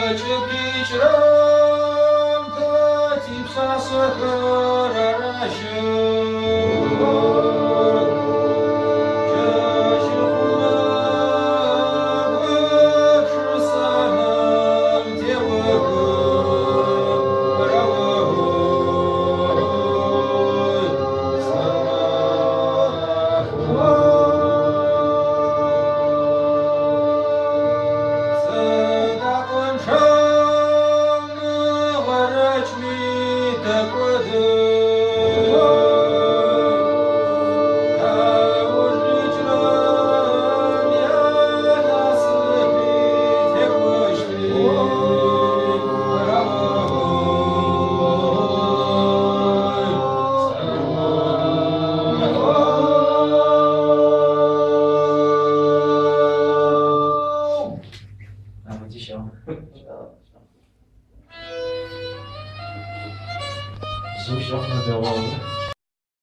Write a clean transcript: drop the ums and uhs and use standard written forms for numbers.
Ыкӏыб икӏрэм тэ типшъашъэхэр аращых. Чэщы хъумэ гупшысэхэм теох. Раой, Сыдакъынчъэу мыгъэрэкӏми тэкӏоды. Тауж икӏрэм янасыпи текӏощти. Раой, 那我们继续啊。 Zo